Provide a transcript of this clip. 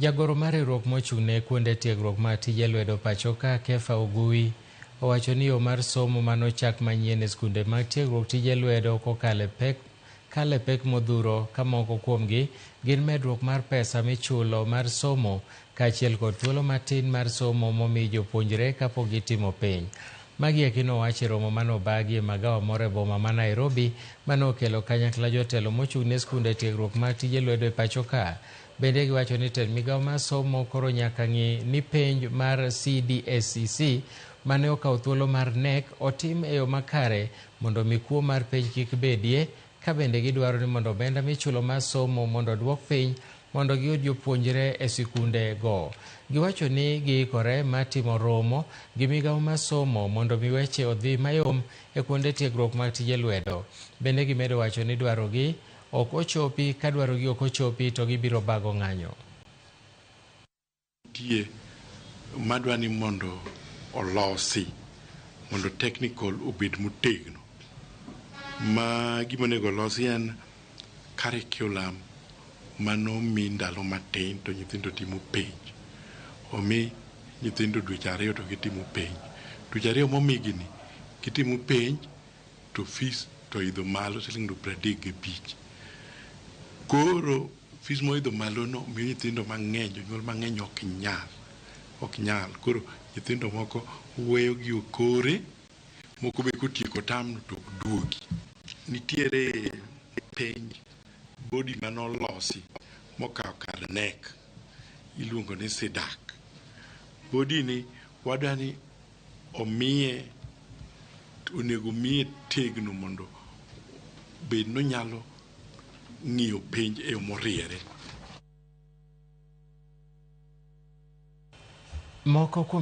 Jagoro mar riwruok mochung' ne kuonde tiegruok mar tije lwedo pacho ka Kefa Ogui owacho ni yo mar somo manochak manyien e skunde mag tiegruok tije lwedo kokalo e pek kalo e pek modhuro ka moko kuomgi gin medruok mar pesa michulo mar somo kaachiel kod thuolo matin mar somo momi jopuonjre kapok gitimo penj. Magi eki nowach e romo manobagi e magawa moro e boma ma Nairobi manokelo kanyakla jotelo mochung' ne skunde tiegruok mag tije lwedo e pacho ka. Bende giwacho ni tend migawo mar somo koro nyaka ng'i ni penj mar CDSCC mane okawo thuolo mar KNEC otim e yo makare mondo mi kuo mar penj kik bedie ka bende gidwaro ni mondo omenda michulo mar somo mondo oduok piny mondo giyud jopuonjre e sikunde go. Giwacho ni giikore mar timo romo gi migawo mar somo mondo mi weche odhi mayom e kuonde tiegruok mag tije lwedo. Bende gimedo wacho ni dwarogi ok ochopi ka dwarogi ok ochopi to gibiro bago ng'anyo. Nitie madwa ni mondo olosi mondo technical obed motegno. Ma gima onego olosi en curriculum manomi ndalo matin to nyithindo timo penj. Omi nyithindo dweche ariyo to gitimo penj. Dweche ariyo momigi ni, gitimo penj to fees to idho malo siling 35. Koro fees moidho malo no miyo nyithindo mang'eny, jonyuol mang'eny ok nyal. Ok nyal. Koro nyithindo moko weyo gi okore, moko be kotieko term no to ok duogi. Nitiere penj body manolosi mokawo kar KNEC iluongo ni SIDAC. Body ni wadwa ni omiye onego miye tegno mondo bed nonyalo ng'iyo penj e yo moriere. Moko kuom